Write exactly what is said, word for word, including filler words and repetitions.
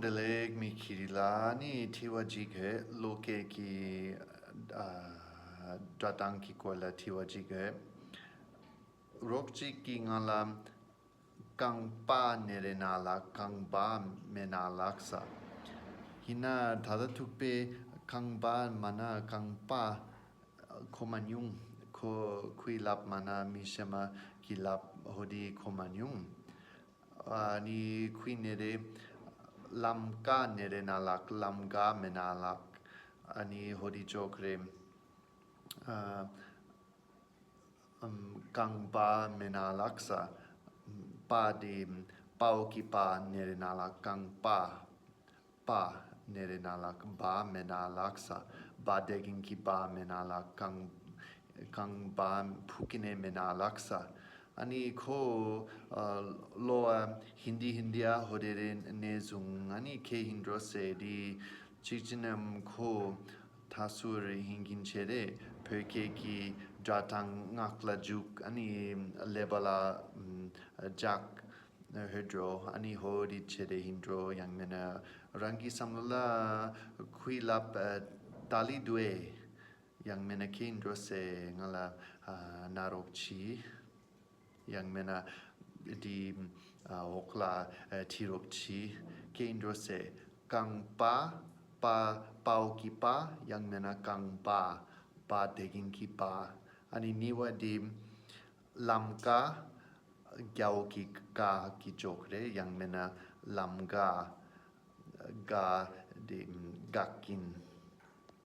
བདེ་ལེགས་མི་ཁྱེར་ལ་ནི་དྲི་བ་ཅིག་ཡོད། བློ་སྐད་ཀྱི་ཨ་སྒྲ་གདངས་ཀྱི་སྐོར་ལ་དྲི་བ་ཅིག་ཡོད། རོགས་ཅིག་གིས་ང་ལ་རྐང་པ་ནེ་རེ་ན་ལགས། རྐང་པ་མེ་ན་ལགས་ས། ཡིན་ན་ད་ལྟ་ཐུག་པའི་རྐང་པ་མ་ན་རྐང་པ་གོ་མ་མྱོང་། ཁོ་ཁོའི་ལགཔ་མ་ན་མི་གཞན་མ་གི་ལགཔ་ཧོ་དི་གོ་མ་མྱོང་། ཨ་ནི་ཁོའི་ནེ་རེ་ལམ་ཀ་ནེ་རེ་ན་ལགས། ལམ་ཀ་མེ་ན་ལགས། ཨ་ནི་ཧོ་དི་ཅོག་རེ། ཨ་ཨམ་རྐང་པ་མེ་ན་ལགས་ས། པ་དེ་པའོ་ཀི་པ་ནེ་རེ་ན་ལགས། རྐང་པ། པ་ནེ་རེ་ན་ལགས། བ་མེ་ན་ལགས་ས། བ་བདེ་གིན་གི་བ་མེ་ན་ལགས། རྐང་རྐང་པ་ཕུ་ཀི་ནེ་མེ་ན་ལགས་ས། ཨ་ནི་ཁོ་ཨ་ལོ་ཨ་ཧིན་དི་ཧིན་དི་ཨ་ཧོ་རེ་རེ་ནེ་བཟུང་ཨ་ནི་ཁེ་ཧིན་འགྲོ་སེ་དི་ཅིག་ཅི་ནམ་ཁོ་ཐ་སུ་རེ་ཧིན་གིན་ཆེ་རེ་བོད་སྐད་ཀྱི་སྒྲ་གདངས་ངག་ལ་འཇུག་ཨ་ནི་ཀླད་པ་ལ་ཨམ་འཇགས་ཧོད་འགྲོ། ཨ་ནི་ཧོ་རི་ཆེ་རེ་ཧིན་འགྲོ། ཡང་མེད་ན་རང་གི་བསམ་བློ་ལ་ཁོའི་ལགཔ་ཨ་ཏ་ལི་དུ་ཨེ། ཡང་མེད་ན་ཁེ་ཧིན་འགྲོ་སེ་ང་ལ་ཨ་ན་རོགས་ཆི། ཡང་མེད་ན་དི་ཨ་འོག་ལ་ཨ་ཁྲི་རོགས་ཆི། ཁེ་ཧིན་འགྲོ་སེ་རྐང་པ། པ་པའོ་ཀི་པ། ཡང་མེད་ན་རྐང་པ། བ་བདེ་གིན་གི་བ། ཨ་ནི་ནི་བ་དི་ལམ་ཀ་རྒྱའོ་གི་ཀ་གི་ཅོག་རེ། ཡང་མེད་ན་ལམ་ཀ་ཀ་དི་འགག་གིན།